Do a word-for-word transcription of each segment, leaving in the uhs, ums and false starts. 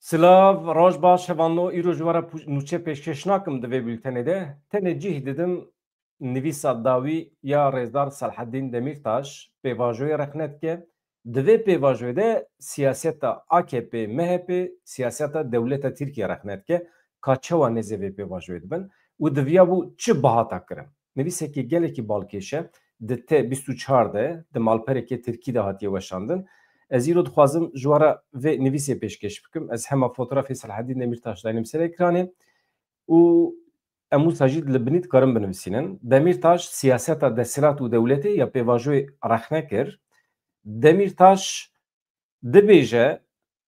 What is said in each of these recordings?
Silav, roj baş hevalno, îro ji we re pu-, nûçe pêşkêş nakim di vê bültenê de. Tenê cih didim nivîsa dawî ya Rêzdar Selhedîn Demîrtaş, pêvajoyê rexne dike. Di vê pêvajoyê de siyaseta A K P, M H P, siyaseta dewleta Tirkiye rexne dike. Ka çawa nêzê vê pêvajoyê dibin û diviya bû çi bihata kirin? Nivîsekî gelekî balkêş e, di T bîst û çar de, di malperekê tirkî de hatiye weşandin. Ez îro dixwazim ji we re vê nivîsê pêşkêş bikim. Ez hema fotografê Selhedîn Demîrtaş daynim ser ekranê û em wisa jî li binî dikarin binivîsînin. Demîrtaş siyaseta desthilat û dewletê ya pêvajoyê rexne kir. Demîrtaş dibêje,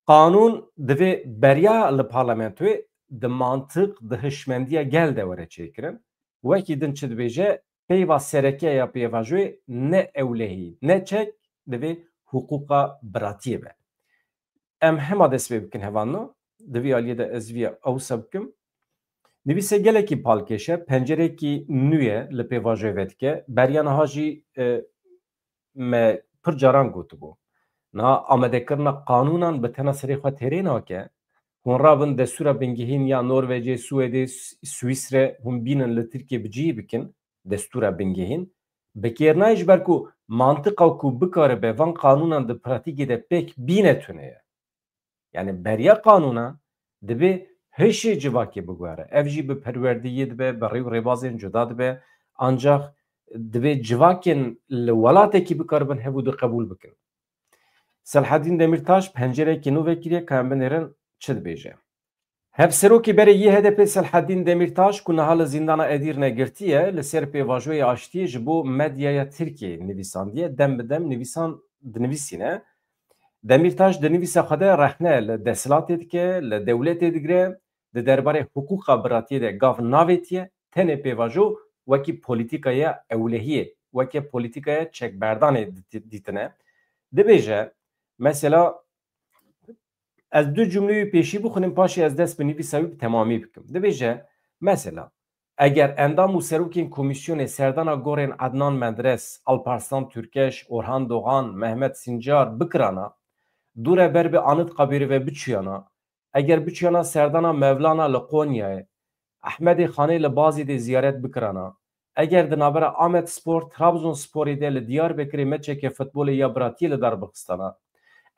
qanûn divê beriya li parlamentoyê di mantiq, di hişmendiya gel de were çêkirin. Wekî din çi dibêje, peyva sereke ya pêvajoyê ne ewlehî, ne çek, divê hiqûqa biratiyê be. Em hema dest pê bikin hevalno, di vî aliyê de ez viya ewsa bikim. Nivîse gelekî palkêş e, pencerekî nû ye li pêvajoyê vedike. Beriya niha jî, e, me pir caran gotibû. Niha amadekirina qanûnan bi tena serê xwe têrê nake. Hûn rabin destûra bingehîn ya Norvecê, Swêdê, S-, Swîsre, hûn bînin li Tirkiye bi cihî bikin, destûra bingehîn. Bi kêr nayê ji ber ku mantiqa ku bikaribe van qanûnan di pratîkê de pêk bîne tune ye. Yani beriya qanûna dibê hişê civakê biguhere. Ev jî bi perwerdeyê dibe, bi rê û rêbazên cuda dibe. Ancax divê civakên li welatekî bikaribin hev û du qebûl bikin. Selhedîn Demîrtaş pencerekî nû vekiriye, ka em binêrin çi dibêje. Hevserokê berê yê H D P Selhedîn Demîrtaş ku niha li zîndana Edîrne girtiye, li ser pêvajoyê aştiyê ji bo medyaya Tirkiyeyê nivîsandiye, dem bi dem nivîsan dinivîsîne. Demîrtaş di nivîsa xwe de rexne li desthilatê dike, li dewletê digire, di derbarê hiqûqa biratiyê de gav navêtiye, tenê pêvajo wekî polîtîkaya ewlehiyê, weke polîtîkaya çekberdanê dîti-, dîtine. Dibêje, mesela, ez du cumleyê pêşî bixwînim, paşê ez dest bi nivîsa wî bi temamî bikim. Dibêje, mesela, eger endam û serokên komîsyonê serdana gorên Adnan Menderes, Alparslan Türkeş, Orhan Doğan, Mehmet Sincar bikirana, dûre ber bi Anıtkabir'i ve biçûyana, eger biçûyana serdana Mevlana li Qonyayê, Ehmedê Xanê li Bazîdê ziyaret bikirana, eger di navbera Ahmetspor, Trabzonsporê de li Diyarbekirê meçeke futbolê ya biratiyê li dar bixistana,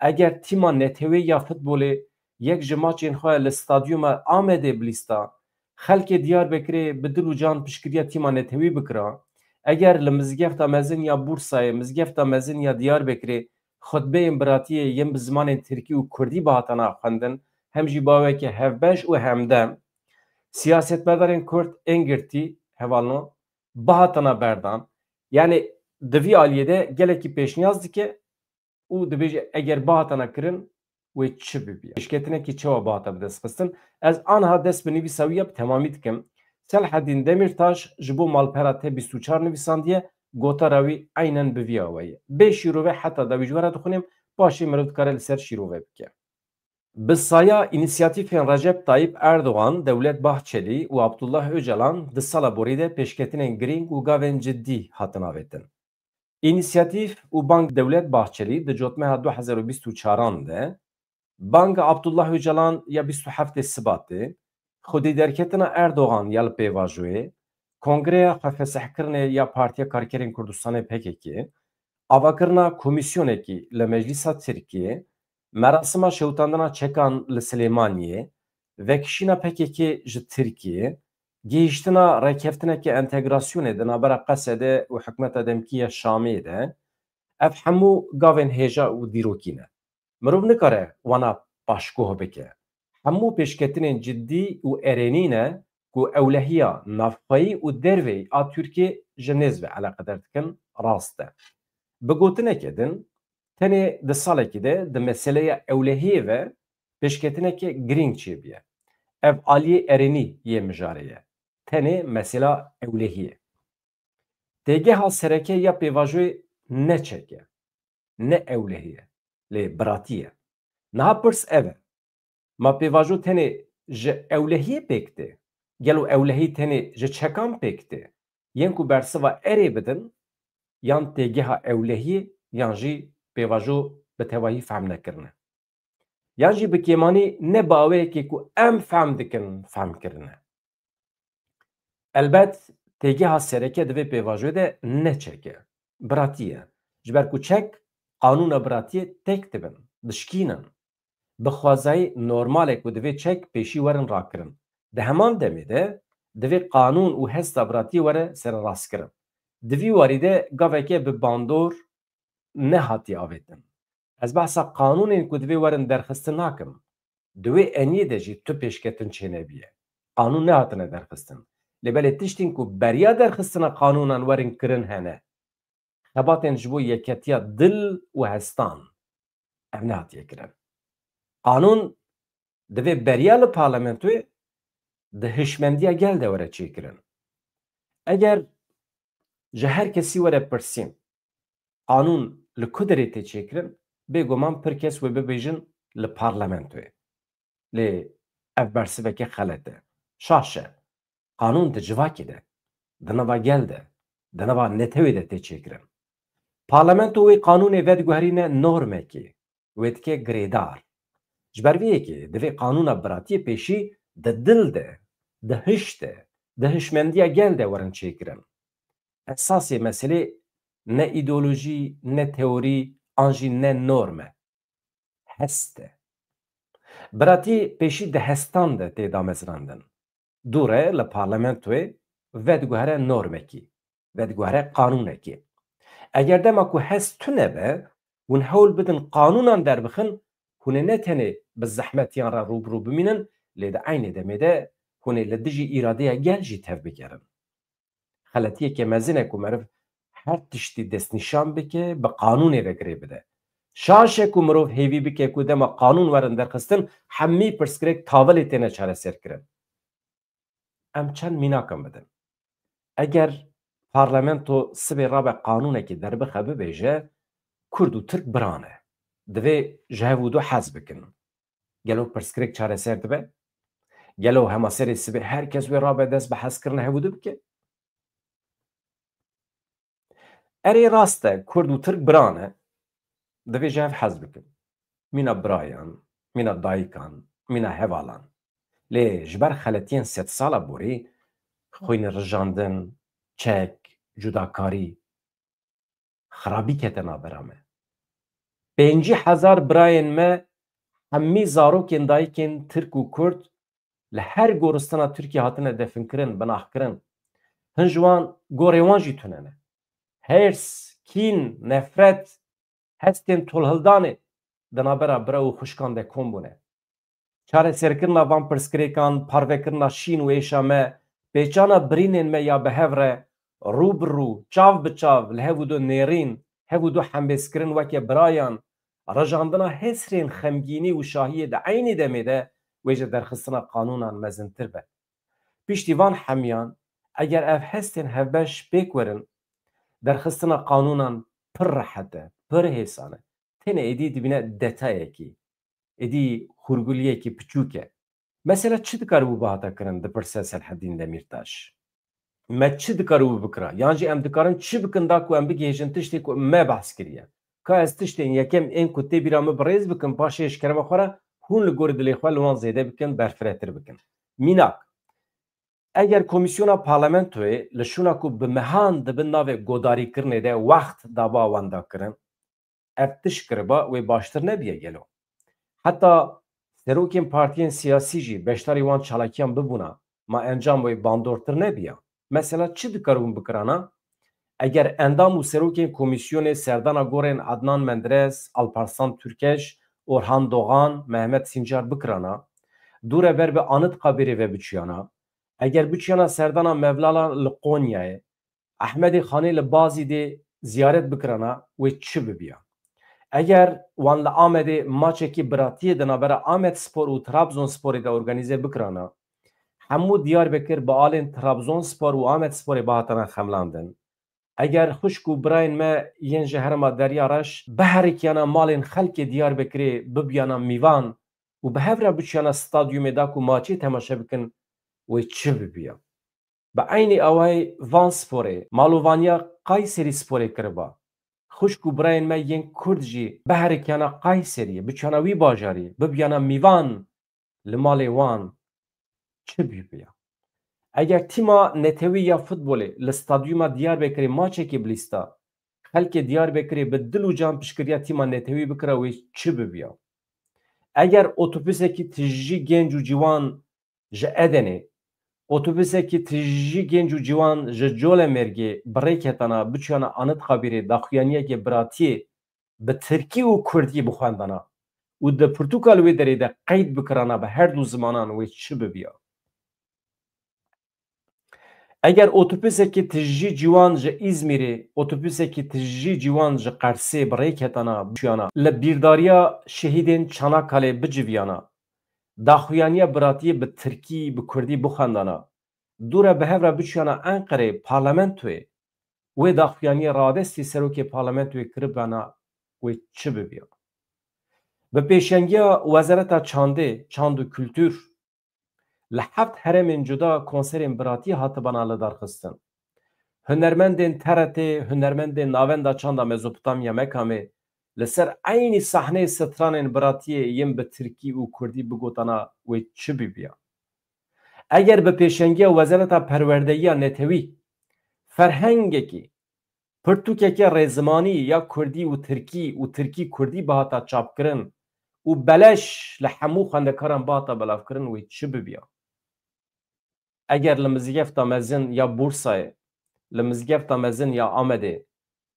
eger tîma netewê ya futbolê yek ji maçên xwe li stadyuma Amedê bilîsta, xelkê Diyarbekirê bi dil û can piştgiriya tîma netewî bikira, eger li mizgefta mezin ya Bursayê, mizgefta mezin ya Diyarbekirê xutbeyên biratiyê yên bi zimanên tirkî û kurdî bihatana xwendin, hem jî baweke hevbeş û hemdem, siyasetmedarên kurd ên girtî, hevalno, bihatana berdan. Yani di vî aliyê de gelekî pêşniyaz dike û dibêje, eger bihatana kirin, wê çi bibiya? Pêşketinekî çawa bihata bidestxistin? Ez aniha dest bi nivîsa wî ya bi temamî dikim. Selhedîn Demîrtaş ji bo malpera T bîst û çar nivîsandiye, gotara wî eynen bi vî awayî ye. Bê şîrove heta dawî ji we re dixwînim, paşê mirov dikare li ser şîrove bike. Bi saya înisiyatîfên Recep Tayyip Erdogan, Dewlet Bahçelî û Abdullah Ocalan di sala borî de pêşketinên girîng û gavên cidî hatin avêtin. Înisiyatîf û bang Dewlet Bahçelî di cotmeha du hezar û bîst û çaran de, banga Abdullah Ocalan ya bîst û heftê Sibatê, xwedî derketina Erdogan ya li pêvajoyê, kongreya xwefesihkirinê ya Partiya Karkerên Kurdistanê P K K, avakirina komîsyonekî li Meclîsa Tirkiyê, merasima şewitandina çekan li Silêmaniyê, vekişîna P K K ji Tirkiyê, gihîştina rêkeftineke entegrasyonê di navbera Qesede û hikûmeta demkî ya Şamê de, ev hemû gavên hêja û dîrokî ne. Mirov nikare wana paşguh bike. Hemû pêşketinên cidî û erênî ne ku ewlehiya navxweyî û derveyî a Tirkiyê ji nêz ve eleqedar dikin, rast e. Bi gotineke din, tenê di salekî de di meseleya ewlehiyê ve pêşketineke girîng çêbûye. Ev aliyê erênî yê mijarê ye. Tenê mesela ewlehiyê. Têgeha sereke ya pêvajoyê ne çek e, ne ewlehî ye, lê biratî ye. Niha pirs ev e, ma pêvajo tenê ji ewlehiyê pêk tê? Gelo ewlehî tenê ji çekan pêk tê? Yên ku bersiva erê bidin, yan têgeha ewlehiyê, yan jî pêvajo bi tevahî fehm nekirine. Yan jî bi kêmanî ne bi aweyekê ku em fehm dikin, fehm kirine. Elbet têgeha sereke di vê pêvajoyê de ne çek e. Biratî ye. Ji ber ku çek qanûna biratiyê têk dibin, dişkînin. Bi xwezayî normal e ku divê çek pêşî werin rakirin. Di heman demê de divê qanûn û hesta biratiyê were sererastkirin. Di vî warî de gaveke bi bandor nehatiye avêtin. Ez behsa qanûnên ku divê werin derxistin nakim. Di wê eniyê de jî tu pêşketin çênebiye. Qanûn nehatine derxistin. Lê belê tiştên ku beriya derxistina qanûnan werin kirin hene. Xebatên ji bo yeketiya dil û hestan, ev nehatiye kirin. Qanûn divê beriya li parlamentoyê di hişmendiya gel de were çêkirin. Eger ji her kesî were pirsîn, qanûn li ku derê tê çêkirin, bêguman pir kes wê bibêjin li parlamentoyê. Lê ev bersiveke xelet e. Şaş e. Qanûn di civakê de, di nava gel de, di nava netewê de tê çêkirin. Parlamento wê qanûnê vediguherîne normekê, wê dike girêdar. Ji ber vê yekê divê qanûna biratiyê pêşî di dil de, di hiş de, di hişmendiya gel de werin çêkirin. Esasê meselê ne îdeolojî, ne teorî, an jî ne norm e. Hest e. Biratî pêşî di hestan de tê damezrandin. Dûre li parlamentoyê vediguhere normekî, vediguhere qanûnekî. Eger dema ku hest tune be, hûn hewl bidin qanûnan derbixin, hûn ê ne tenê bi zehmetiyan re rû bi rû bimînin, lê di eynê demê de hûn ê li dijî îradeya gel jî tevbigerin. Xeletiyeke mezin e ku meriv her tiştî destnîşan bike, bi qanûnê ve girê bide. Şaş e ku mirov hêvî bike ku dema qanûn werin derxistin, hemî pirsgirêk tavilê têne çareserkirin. Em çend mînakan bidin. Eger parlamento sibê rabe qanûnekî derbixe bibêje, Kurd û Tirk bira ne. Divê ji hev û du hez bikin. Gelo pirsgirêk çareser dibe? Gelo hema serê sibê her kes wê rabe dest bi hezkirina hev û du bike? Erê, rast e, Kurd û Tirk bira ne, divê ji hev hez bikin. Mîna birayan, mîna dayikan, mîna hevalan. Lê ji ber xeletiyên sedsala borî, xwînrijandin, çek, cudakarî, xirabî kete navbera me. Pêncî hezar birayên me, hemî zarokên dayikên Tirk û Kurd, li her goristana Tirkiyê hatine definkirin, binaxkirin. Hin ji wan gorê wan jî tune ne. Hêrs, kîn, nefret, hestên tolhildanê di navbera bira û xwişkan de kom bûne. Çareserkirina van pirsgirêkan, parvekirina şîn û êşa me, pêçana birînên me ya bi hev re, rû bi rû, çav bi çav, li hev û du nêrîn, hev û du hembêzkirin weke birayan, rijandina hêsrên xemgînî û şahiyê di eynî demê de wê ji derxistina qanûnan mezintir be. Piştî van hemiyan, eger ev hestên hevbeş pêk werin, derxistina qanûnan pir rehet e, pir hêsan e. Tenê êdî dibîne detayekî, êdî hûrguliyekî piçûk e. Mesela çi dikaribû bihata kirin, dipirse Selhedîn Demîrtaş. Me çi dikaribû bikira? Yan jî em dikarin çi bikin da ku em bigihêjin tiştê ku me behs kiriye? Ka ez tiştên yekem ên ku tê bîra min bi rêz bikim, paşê ji kerema xwe re hûn li gorî dilê xwe li wan zêde bikin, berfiretir bikin. Mînak, eger komîsyona parlamentoyê li şûna ku bi mehan dibin navê godarîkirinê de wext daba wendakirin, ev tişt kiriba, wê baştir nebiye gelo? Heta serokên partiyên siyasî jî beşdarî wan çalakiyan bibûna, ma encam wê bandortir nebiya? Mesela çi dikaribûn bikirana? Eger endam û serokên komîsyonê serdana gorên Adnan Menderes, Alparslan Türkeş, Orhan Doğan, Mehmet Sincar bikirana, dûre ber bi Anıtkabirê ve biçiyana, eger biçiyana serdana Mevlana li Qonyayê, Ehmedê Xanê li Bazîdê ziyaret bikirana, wê çi bibiya? Eger wan li Amedê maçekî biratiyê di navbera Amedspor û Trabzonsporê de organîze bikirana, hemû Diyarbekir bi alên Trabzonspor û Amedsporê bihatana xemlandin. Eger xwişk û birayên me yên ji herêma Derya Reş biherikiyana malên xelkê Diyarbekirê, bibiyana mîvan û bi hev re biçiyana stadyumê da ku maçê temaşe bikin, wê çi bibiya? Bi eynî awayî Van Sporê, malovaniya Kayseri Sporê kiriba. xwişk û birayên me yên Kurd jî biherikiyana Qayseriyê, biçiyana wî bajarî, bibiyana mîvan li malê wan, çi bîbiya? Eger tîma netewî ya futbolê li stadyuma Diyarbekirê maçekê bilîsta, xelkê Diyarbekirê bi dil û can piştgiriya tîma netewî bikira, wê çi bibiya? Eger otobûsekî tijî genc û ciwan ji Edenê, otobûsekî tijî genc û ciwan ji Colemêrgê bi rê ketana, biçiyana Anıtkabirê daxuyaniyekê biratiyê bi tirkî û kurdî bixwendana û di pirtûka li wê derê de qeyd bikirana bi her du zimanan, wê çi bibiya? Eger otobûsekî tijî ciwan ji Îzmîrê, otobûsekî tijî ciwan ji Qersê bi rê ketana, biçiyana li bîrdariya şehîdên Çanakalê biciviyana, daxuyaniya biratiyê bi tirkî, bi kurdî bixwendana, dû re bi hev re biçiyana Enqerê, parlamentoyê, wê daxuyaniya radestî serokê parlamentoyê kiribana, wê çi bibiya? Bi pêşengiya Wezareta Çandê, Çand û Kultur, li heft herêmên cuda konserên biratî hatibana lidarxistin. Hunermendên T R T, hunermendên Navenda Çanda Mezopotamya Mekamê li ser eynî sahneyê stranên biratiyê yên bi tirkî û kurdî bigotana, wê çi bibiya? Eger bi pêşengiya Wezareta Perwerdeyiya Netewî ferhengekî, pirtûkeke rêzimanî ya kurdî û tirkî û tirkî kurdî bihata çapkirin û beleş li hemû xwendekaran bihata belavkirin, wê çi bibiya? Eger li Mizgefta Mezin ya Bursayê, li Mizgefta Mezin ya Amedê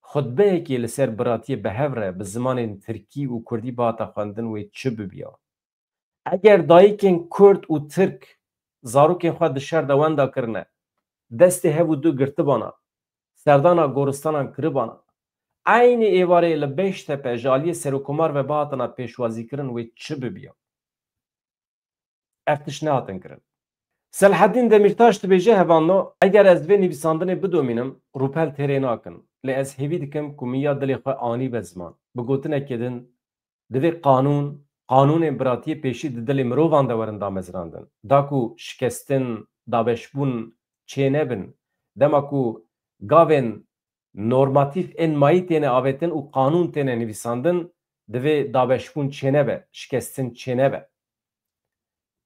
xutbeyekê li ser biratiyê bi hev re bi zimanên tirkî û kurdî bihata xwendin, wê çi bibiya? Eger dayikên kurd û tirk zarokên xwe di şer de wenda kirine, destê hev û du girtibana, serdana goristanan kiribana, eynî êvarê li Beştepe ji aliyê serokkomar ve bihatina pêşwazîkirin, wê çi bibiya? Ev tişt nehatin kirin. Selhedîn Demîrtaş dibêje, Hevalno, eger ez vê nivîsandinê bidomînim, rûpel têrê nakin. Lê ez hêvî dikim ku min ya dilê xwe anî be ziman. Bi gotinekê din, divê qanûn, qanûnên biratiyê pêşî di dilê mirovan de werin damezrandin. Da ku şikestin, dabeşbûn çênebin, dema ku gavên normatîf ên mayî têne avêtin û qanûn têne nivîsandin, divê dabeşbûn çênebe, şikestin çênebe.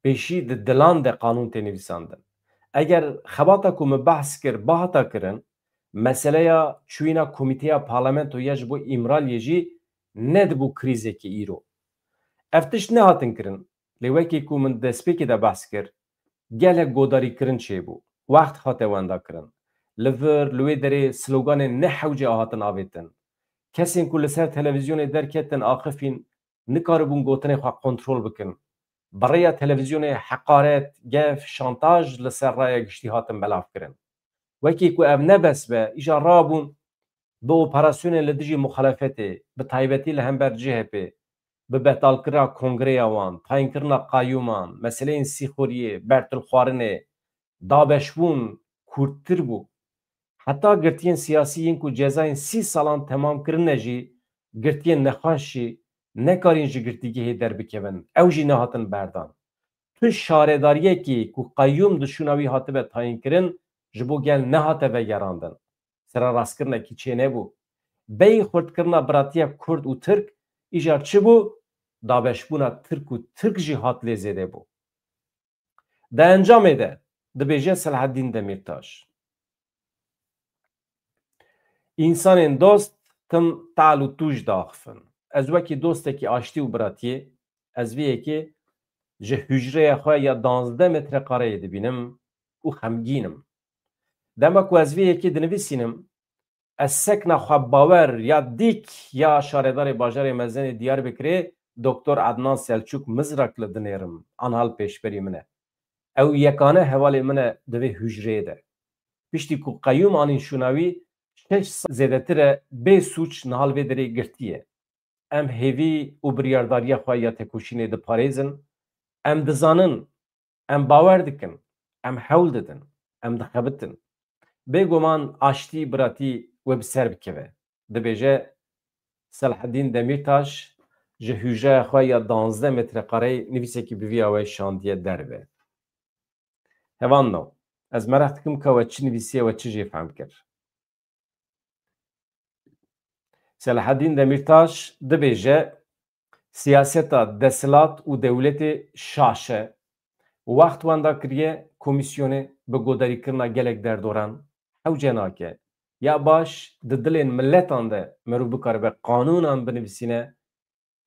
Pêşî di dilan de qanûn tê nivîsandin. Eger xebata ku min behs kir bihata kirin, meseleya çûyîna komîteya parlamentoya ji bo Îmraliyê jî nedibû krîzekî îro. Ev tişt nehatin kirin, lê wekî ku min destpêkê de behs kir, gelek godarîkirin çêbû. Wext hate wendakirin. Li vir, li wê derê sloganên nehewce hatin avêtin. Kesên ku li ser televîzyonê derketin axifîn, nikaribûn gotinên xwe kontrol bikin. Bi rêya televîzyonê heqaret, gef, şantaj li ser raya giştî hatin belavkirin. Wekî ku ev ne bes be, îja rabûn bi operasyonên li dijî muxalefetê, bi taybetî li hember C H P, bi betalkirina kongreya wan, tayînkirina qayûman, meseleyên sîxuriyê, bertilxwarinê, dabeşbûn kûrttir bû. Heta girtiyên siyasî yên ku cezayên sî salan temam kirine jî, girtiyên nexweş jî nekarîn ji girtîgehê derbikevin. Ew jî nehatin berdan. Tu şaredariyekî ku qeyûm di şûna wî hatibe tayînkirin, ji bo gel nehate vegerandin. Sererastkirinekî çênebû. Bêyî xurtkirina biratiya Kurd û Tirk, îcar çi bû? Dabeşbûna Tirk û Tirk jî hat lê zêde bû. Di encamê de, dibêje Selahaddîn Demîrtaş, însanên dost tim tal û tûj diaxifin. Ez wekî dostekî aştî û biratiyê, ez vê yekê ji hûcreya xwe ya danzdeh metrekareyê dibînim û xemgîn im. Dema ku ez vê yekê dinivîsînim, ez sekna xwe bawer ya dîk ya şaredarê bajarê mezenê Diyarbekirê Doktor Adnan Selçuk Mizrak li dinêrim, anha li pêşberî min e. Ew yekane hevalê min e di vê hûcreyê de. Piştî ku qeyûm anîn şûna wî, şeş sal zêdetir e bê sûc niha li vê derê girtî ye. Em hêvî û biryardariya xwe ya tekoşînê diparêzin. Em dizanin, em bawer dikin, em hewl didin, em dixebitin. Bêguman aştî, biratî wê bi ser bikeve, dibêje Selahaddîn Demîrtaş ji hûcreya xwe ya danzdeh metrekareyê nivîsekî bi vî awayî şandiye derve. Hevalno, ez meraq dikim ka we çi nivîsiye, we çi jê fehm kir. Selahaddîn Demîrtaş dibêje, siyaseta desthilat û dewletê şaş e. Wext wenda kiriye komîsyonê bi godarîkirina gelek derdoran hewce nake. Ya baş di dilên miletan de merû bikaribe qanûnan binivîsîne,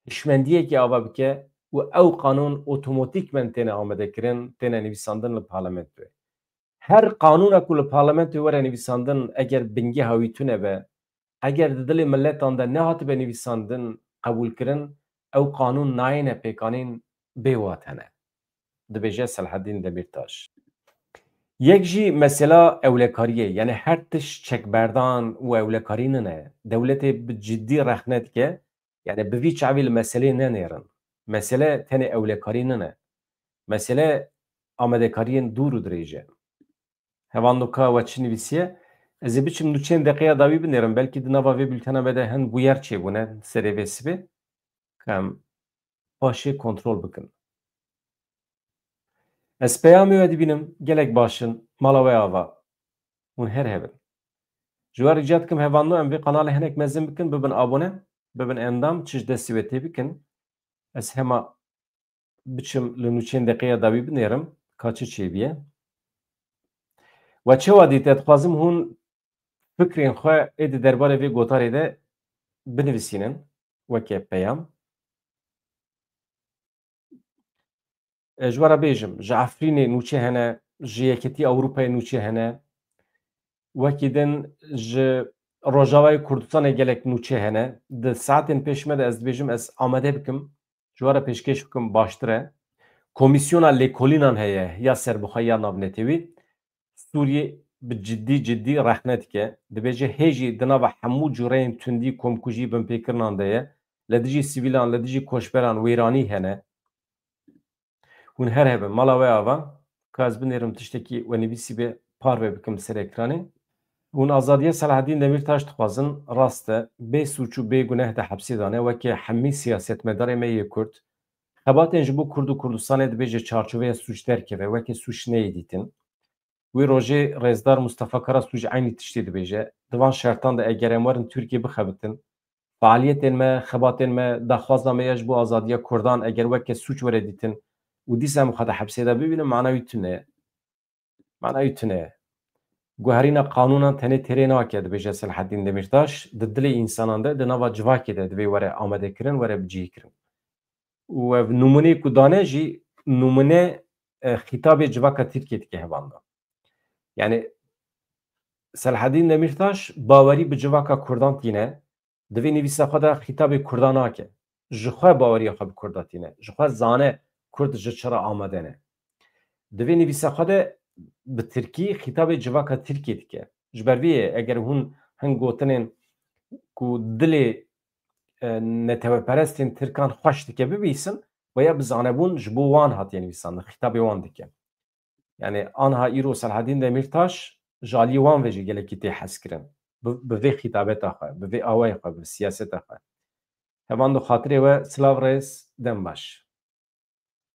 hişmendiyekî ava bike û ew qanûn otomatîkmen têne amadekirin, têne nivîsandin li parlamentoyê. Her qanûna ku li parlamentoyê were nivîsandin, eger bingeha wî tune be, eger di dilê miletan de nehatibe nivîsandin, qebûlkirin, ew qanûn nayêne pêkanîn, bêwate ne. Dibêje Selahaddîn Demîrtaş. Yek jî mesela ewlekariyê, yani her tişt çekberdan û ewlekarî nine. Dewletê bi ciddî rexne dike, yani bi vî çavî li meselê nenêrin. Mesele tenê ewlekarî nine. Mesele amadekariyên dûr û dirêj e. Hevando ka we çi nivîsiye? Ez ê biçim nûçeyên deqeya dawî binêrim. Belkî di nava vê bültena me de hin bûyer çêbûne serê vê sibê. Ka em paşê kontrol bikin. Ez peyamê we dibînim, gelek baş in, mala we ava. Hûn her hebin. Ji we rica dikim hevando em vê kanalê hinek mezin bikin, bibin abone, bibin endam, çi ji destê we tê bikin. Ez hema biçim li nûçeyên deqeya dawî binêrim, ka çi çêbiye. We çawa dît? Ez dixwazim hûn fikrên xwe ê di derbarê vê gotarê de binivîsînin weke peyam. E, ji we re bêjim, ji Efrînê nûçe hene, ji Yeketî Ewropayê nûçe hene, wekî din ji Rojavayê Kurdistanê gelek nûçe hene. Di saetên pêş me de ez dibêjim, ez amade bikim, ji we re pêşkêş bikim, baştir e. Komîsyona lêkolînan heye, ya serbixwe ya navnetewî. Sûriyê bi ciddî ciddî rexne dike. Dibêje hê jî di nava hemû cûreyên tundî, komkujî, binpêkirinan de ye. Li dijî sivîlan, li dijî koçberan wêranî hene. Hûn her hebin, mala we ava, ka ez binêrim tiştekî we nivîsî be, parve bikim ser ekranê. Hûn azadiya Selahaddîn Demîrtaş dixwazin, rast e, bê sûc û bê guneh de hepsê dane, weke hemî siyasetmedarê me yê Kurd. Xebatên ji bo Kurd û Kurdistanê dibêje çarçoveya sûc derkeve, weke sûc neyê dîtin. Wî rojê rêzdar Mustafa Kara Sûc eynî tiştê dibêje. Di van şertan de eger em werin Tirkiyê bixebitin, faaliyetên me, xebatên me, daxwaza me ya ji bo azadiya Kurdan eger weke sûc were dîtin û dîsa em xwe di hepsê de bibînin, mana wî tune ye. Mana wî tune ye. Guherîna qanûnan tenê têrê nake, dibêje Selahaddîn Demîrtaş, di dilê însanan de, di nava civakê de divê were amadekirin, were bicihîkirin. Û ev nimûneyê ku dane jî nimûne, e, xîtabê civaka Tirkiyê dike hevanda. Yani Selahaddîn Demîrtaş bawerî bi civaka Kurdan tîne, di vê nivîsa xwe de xîtabê Kurdan nake. Ji xwe baweriya xwe bi Kurda tîne. Ji xwe zane Kurd ji çi re amade ne. Di vê nivîsa xwe de bi Tirkî xîtabê civaka Tirkiyê dike. Ji ber vê yê eger hûn hin gotinên ku dilê, e, neteweperestên Tirkan xweş dike bibîsin, we ya bi zanebûn ji bo wan hatiye nivîsandin, xîtabê wan dike. Yani anha îro Selahaddîn Demîrtaş ji aliyê wan ve jî gelekî tê hezkirin. Bi, bi vê xîtabeta xwe, bi vê awayê xwe, bi siyaseta xwe. Hevando xatirê we, silav, rêz, dem baş.